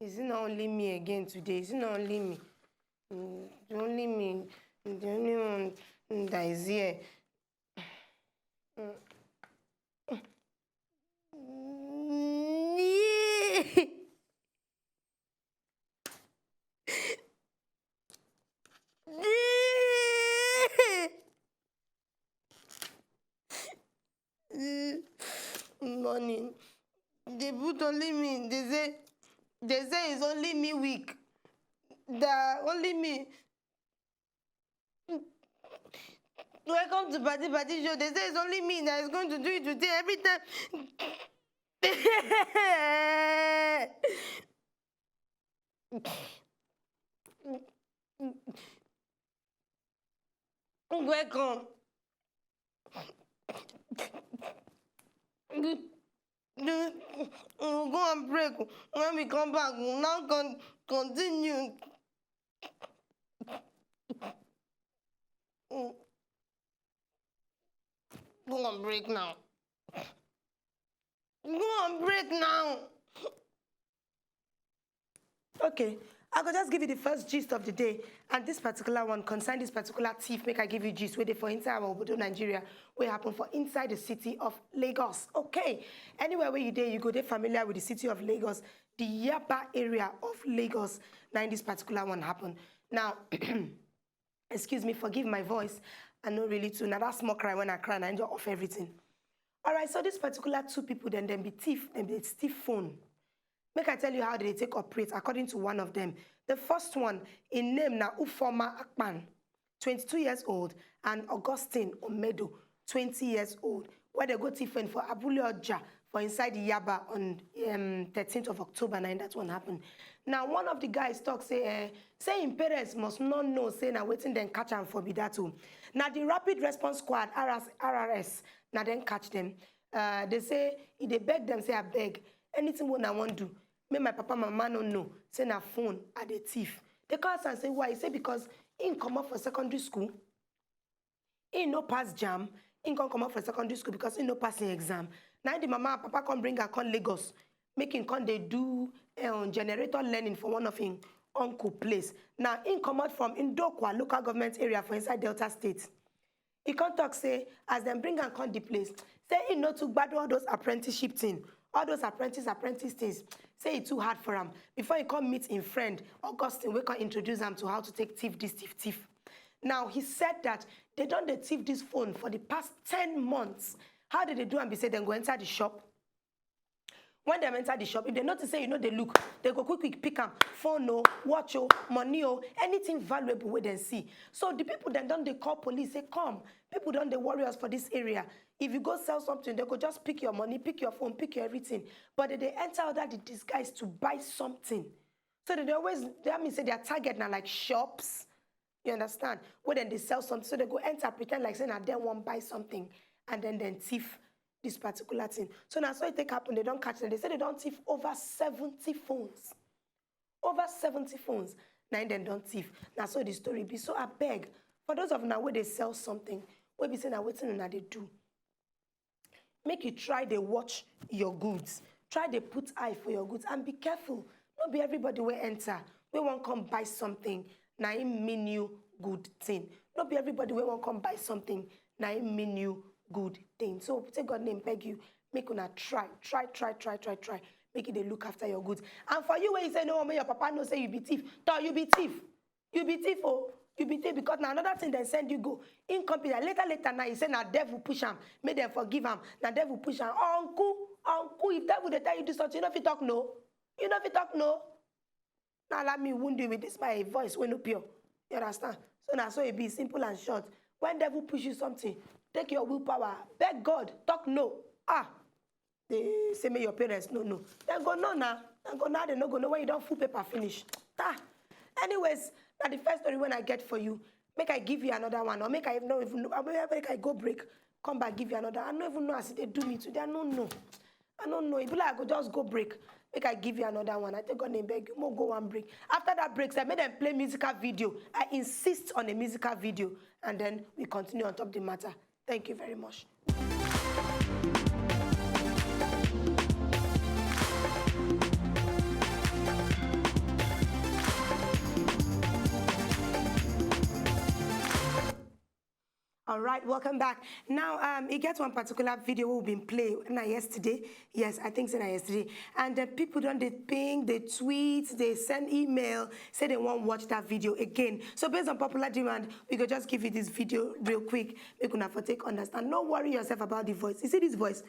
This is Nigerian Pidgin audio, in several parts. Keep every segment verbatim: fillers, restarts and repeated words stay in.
Is it not only me again today? Is it not only me? Mm, the only me, the only one, mm, that is here. Mm. Morning. They put only me. They say, they say it's only me weak. That only me. Welcome to Party Party Show. They say it's only me that is going to do it today. Every time. Welcome. We go and break. When we come back, we'll now con- continue. Go and break now. Go and break now. Okay, I go just give you the first gist of the day. And this particular one concern this particular thief. Make I give you gist wey dey for inside our obodo Nigeria, wey happen for inside the city of Lagos. Okay, anywhere where you dey, you go dey familiar with the city of Lagos, the Yaba area of Lagos. Now in this particular one happen. Now, excuse me, forgive my voice. I know really too. Now that small cry when I cry, I enjoy off everything. All right, so this particular two people, then them be thief, then be thief phone. Make I tell you how they take operate according to one of them. The first one, in name na Ufoma Akpan, twenty-two years old, and Augustine Omedo, twenty years old, where they go thief phone for Abule Oja for inside Yaba on um, thirteenth of October, and that one happened. Now, one of the guys talk say, eh, say him parents must not know say na wetin dem catch am for be that o. Na the Rapid Response Squad, R S, R R S, na dem catch them. Uh, they say, he dey beg them, say, "I beg, anything wey una wan do, make my papa, mama no know, say na phone I dey thief." They call us and say, "Why?" He say, "Because he come up for secondary school, he no pass jam, he come come up for secondary school because he no pass him exam. Now the mama and papa come bring her come Lagos, make him come dey do um, generator learning for one of him uncle place." Now he come out from Indokwa local government area for inside Delta State. He come talk say, as dem bring am come the place, say he no too gbadu all those apprenticeship thing, all those apprentice, apprentice things. Say it too hard for him. Before he come meet him friend, Augustine, we can introduce him to how to take thief this thief, thief. Now, he said that they don't dey thief this phone for the past ten months. How did they do and be say then go enter the shop? When dem enter the shop, if they notice say you know they look, they go quick quick pick am. Phone o, watch o, money o, anything valuable wey dem see. So the people then don't they call police, say, "Come, people don't they worry us for this area. If you go sell something, they go just pick your money, pick your phone, pick your everything." But they, they enter under the disguise to buy something. So they, they always, that means say their target now like shops. You understand? Where then they sell something, so they go enter, pretend like say na dem wan buy something, and then then thief this particular thing. So now so it take happen, they don't catch them. They say they don't thief over seventy phones. Over seventy phones. Now then don't thief. Now so the story be. So I beg, for those of now where they sell something, where be say now waiting on they do. Make you try dey watch your goods, try dey put eye for your goods, and be careful. No be everybody wey enter, wey wan come buy something, na im mean you good thing. No be everybody wey wan come buy something, na im mean you good thing. So take God name beg you, make una try, try, try, try, try, try. Make you dey look after your goods. And for you wey you say no wan make your papa know say you be thief, though you be thief. You be thief o. You be thief because na another thing dem send you go. Im come be like later later now, he say na devil push am, make dem forgive am. Na devil push am. Uncle, uncle, if devil dey tell you do something, you no fit talk no. You no fit talk no. Now allow me wound you with this my voice wey no pure. You understand? So na so e be, simple and short. When devil push you something, take your willpower, beg God, talk no. Ah, they say make your parents no know. Then go no now. Then go now, they no go know when you don't full paper finish. Ta. Anyways, now the first story when I get for you, make I give you another one, or make I no even know, make I go break, come back give you another. I no even know as they do me today. I no know. I no know. If like I go just go break, make I give you another one. I take God name beg you, more go one break. After that break, sef, make dem play musical video. I insist on a musical video, and then we continue on top the matter. Thank you very much. All right, welcome back. Now, um, e get one particular video wey we bin play na yesterday. Yes, I think say na yesterday. And uh, people don dey ping, dey tweet, dey send email, say they wan watch that video again. So based on popular demand, we go just give you this video real quick, make una for take understand. No worry yourself about the voice. You see this voice?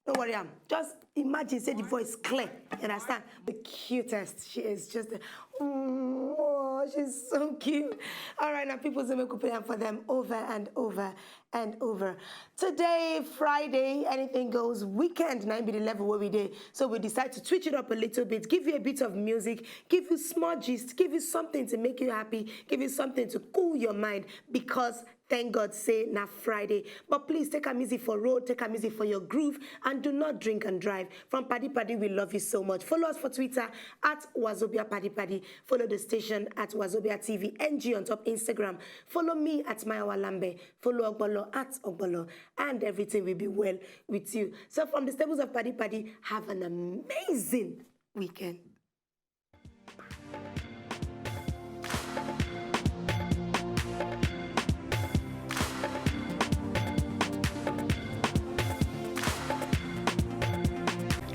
No worry am. Just imagine say the voice clear. You understand? The cutest. She is just. A, oh, she's so cute. All right, now people say make we play am for them over and over and over. Today, Friday, anything goes weekend. Now be the level where we dey. So we decide to switch it up a little bit, give you a bit of music, give you small gist, give you something to make you happy, give you something to cool your mind, because thank God say na Friday. But please take am easy for road, take am easy for your groove, and do not drink and drive. From Paddy Paddy, we love you so much. Follow us for Twitter at Wazobia Paddy Paddy. Follow the station at Wazobia T V N G on top Instagram. Follow me at Mayawa Lambe. Follow Ogbolo at Ogbolo. And everything will be well with you. So from the stables of Paddy Paddy, have an amazing weekend.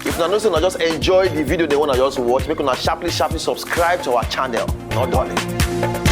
If una know say una just enjoy the video, they wanna just watch, make una sharply sharply subscribe to our channel. No darling.